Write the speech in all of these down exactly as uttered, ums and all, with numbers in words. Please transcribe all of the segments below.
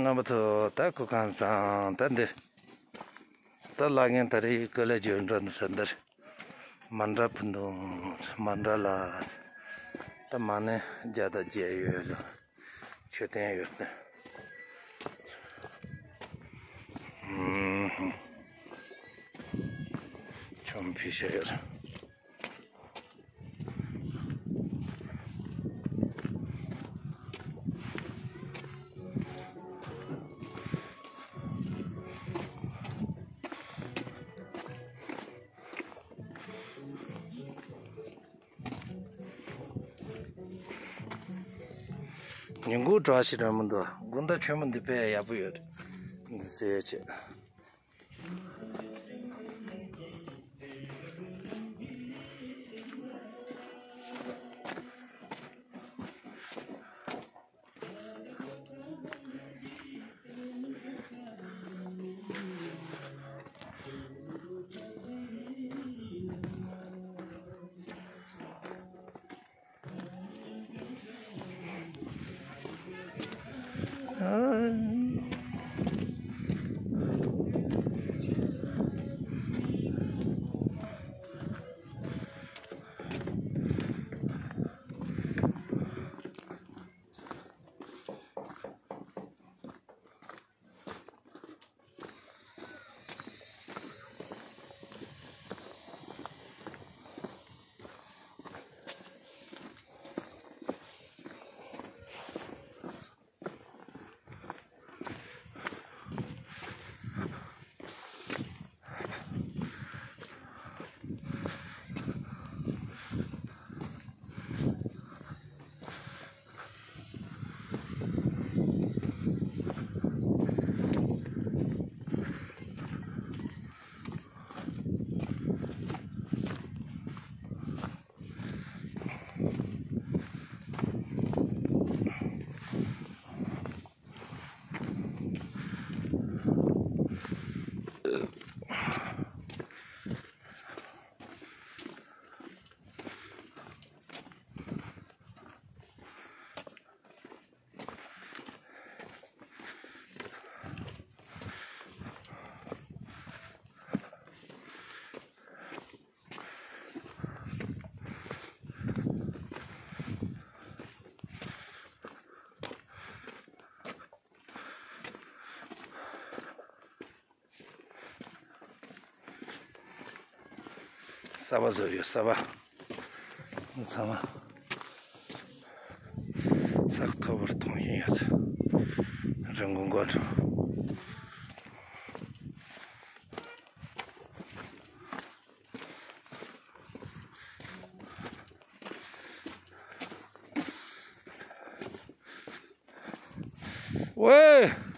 རྣམ་པ་ཚོ་ད་སྐུ་ཁམས་བཟང་། ད་འདི་ད་བླ་རྒན་ད་རེས་ཀོ་ལེ་ཇོ་འགྲོ་འདི་ས་འདིར་མ་འདྲ་ཕུ་འདུག་མ་འདྲ་ལ། ད་མ་ཎི་བརྒྱ་དང་བརྒྱད་ཡོད་ལ། མཆོད་རྟེན་ཡོད་ནི། ཆོམ་ཕི་ཤ་ཡོད། ཉིན་གུང་བཀྲ་ཤིས་ར་མི་འདུག་དགོང་དག་ཆོས་མ་འདི་དཔེ་ཡག་པོ་ཡོད། འདི་ཟེར་བྱས། གསར་པ་བཟོས་ཡོད། གསར་པ་ཚང་མ་ས་མཐོ་པོར་མཐོང་བཞིན་ཡོད། རི་མགོ་མགོ་འགྲོ། ཝེ།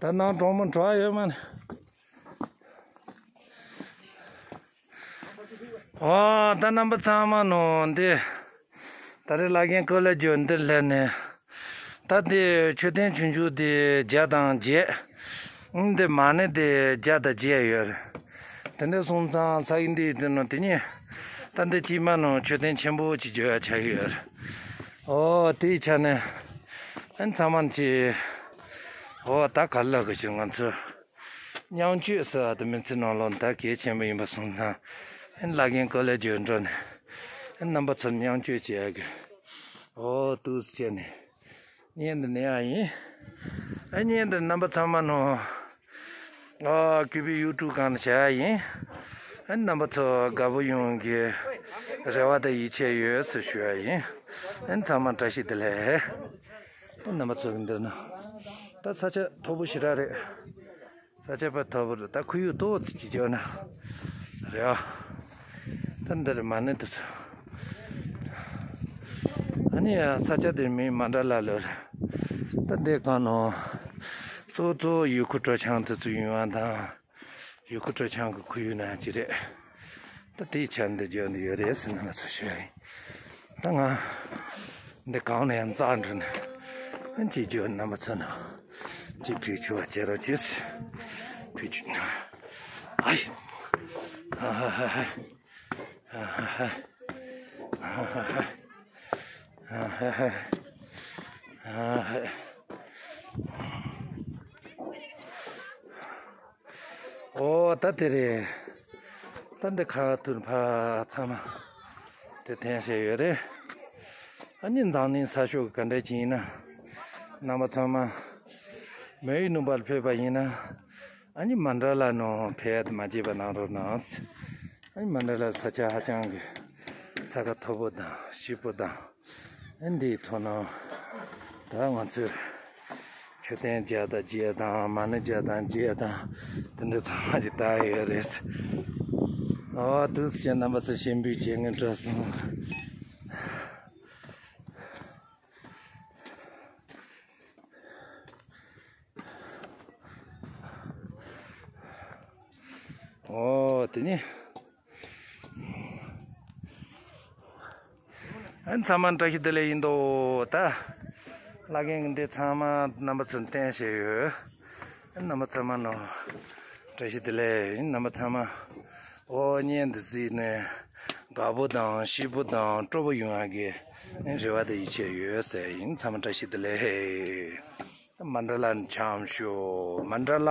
ད་ནང་གྲོང་མི་གྲོགས་ཡོད་མ་ནི། ཨོ་ད་རྣམ་པ་ཚང་མ་ནོ་འདི། ད་རེས་བླ་རྒན་ཀོ་ལེ་ཇོ་འདིར་སླེབས་ནས། ད་འདི་མཆོད་རྟེན་ཆུང་ཆུང་འདི་བརྒྱ་དང་བརྒྱད། འདི་མ་ཎི་འདི་བརྒྱ་དང་བརྒྱད་ཡོད་རེད། དེ་འདྲ་སོང་ཙང་ས་ཡིན་འདི་དེ་ནོ་དེ་ཉིད། ད་འདི་དཀྱིལ་མ་ནོ་མཆོད་རྟེན་ཆེན་པོ་ཅིག་བརྗོད་ཡ་ཆགས་ཡོད་རེད། ཨོ་དེའི་ཆ་ནས། ཨན་ཚང་མ་གྱིས། ཨོ་ད་ག་ལ་གི་ཞིག་ང་ཚོ། མཉམ་སྤྱོད་ཟེར་བ་དེ་མི་ཚེ་ནང་ལོགས་ད་གལ་ཆེན་པོ་ཡིན་པ་སོང་ཙང་། ཨན་བླ་རྒན་ཀོ་ལེ་ཇོ་འགྲོ་ནས། ཨན་རྣམ་པ་ཚོར་མཉམ་སྤྱོད་བྱེད་ཡ་གི། ཨོ་ཏུས་བྱས་ནས། བརྙན་འདི་ནས་ཡང་ཡིན། ཨན་བརྙན་འདི་རྣམ་པ་ཚང་མ་ནོ། ཨ་ཀུ་པི་ཡུ་ཊུབ་སྒང་ལ་བྱ་ཡ་ཡིན། ཨན་རྣམ་པ་ཚོ་དགའ་པོ་ཡོང་གི། རེ་བ་དང་ཡིད་ཆེས་ཡོད་ཟེར་ཞུ་ཡ་ཡིན། ཨན་ཚང་མ་བཀྲ་ཤིས་བདེ་ལེགས། རྣམ་པ་ཚོ་གི་འདིར་ན། ད་ས་ཆ་མཐོ་པོ་ཞེ་དྲག་རེད། ས་ཆ་པ་མཐོ་པོ་རེད། ད་ཁོར་ཡུག་ཏོག་ཙམ་ཅིག་བརྗོད་ན། རེད་ཨ། ད་འདིར་མ་ཎི་དེ་ཚོ། ཨ་ནི་ཡང་ས་ཆ་དེར་མི་མ་འདྲ་ལ་ལོ་རེད། ད་འདི་གང་ནོ། གཙོ་གཙོ་ཡུལ་ཁུ་གྲོ་ཆང་དེ་ཚོ་ཡོང་བ་དང་། ཡུལ་ཁུ་གྲོ་ཆང་གི་ཁོར་ཡུག་ནང་ཅི་རེད། ད་དེའི་ཆ་འདི་བརྗོད་འདི་ཡོད་རེད་ཟེར་ན་ང་ཚོ་ཞུ་ཡ་ཡིན། ད་ང་འདི་གང་ནས་ཡང་རྩ་འགྲོ་ནས་ཅིག་བརྗོད། རྣམ་པ་ཚོ་ནང་ཅིག་ཕུལ་ཆོག་པ་བྱེད་རོགས་གྱིས། ཕུལ་ཆོག། ཨའི། ཨ་ཧ་ཧ་ཧ། ཨ་ཧ་ཧ་ཧ། ཨ་ཧ་ཧ་ཧ། ཨ་ཧ་ཧ་ཧ། ཨོ་ད་དེ་རེད། ད་འདི་ཁ་ཐུར་ཕ་ཚང་མ་དེ་འཐེན་བྱས་ཡོད་རེད། ཨ་ནི་འཛམ་གླིང་ས་ཕྱོགས་ག་འདྲ་ཅིག་ཡིན་ན། རྣམ་པ་ཚང་མ་མོན་ཡུལ་ནུབ་པར་ཕེབས་པ་ཡིན་ན། ཨ་ནི་མན་དྲ་ལ་ནང་ཕེབས་ཡ་དེ་མ་བརྗེད་པ་གནང་རོགས་གནང་། ཨ་ནི་མན་དྲ་ལ་ས་ཆ་ཧ་ཅང་གི་ས་ཁ་མཐོ་པོ་དང་སྐྱིད་པོ་དང་། ཨ་འདིའི་ཐོག་ནང་ད་ང་ཚོས་མཆོད་རྟེན་བརྒྱ་དང་བརྒྱད་དང་མ་ཎི་བརྒྱ་དང་བརྒྱད་དང་དེ་འདྲ་ཚང་མ་ཅིག་བཏགས་ཡོད་རེད། ཨོ་དུས་ཀྱི་རྣམ་པ་ཚོ་ཞིམ་པོའི་རྒྱལ་ངན་སྤྲོ་སོང་། ཨོ་དེ་ནི། ཨ་ཚང་མ་བཀྲ་ཤིས་བདེ་ལེགས་ཡིན་དོ། ད་བླ་རྒན་གྱི་འདི་ཚང་མ་རྣམ་པ་ཚོར་བསྟན་བྱས་ཡོད། རྣམ་པ་ཚང་མ་ནོ་བཀྲ་ཤིས་བདེ་ལེགས་ཡིན། རྣམ་པ་ཚང་མ་ཨོ་བརྙན་འདི་གཟིགས་ནས་དགའ་པོ་དང་སྐྱིད་པོ་དང་སྤྲོ་པོ་ཡོང་ཡག་གི་རེ་བ་དང་ཡིད་ཆེས་ཡོད་ཟེར་ཡིན། ཚང་མ་བཀྲ་ཤིས་བདེ་ལེགས། མན་དྲ་ལ་འཆམ་ཤོག། མན་དྲ་ལ།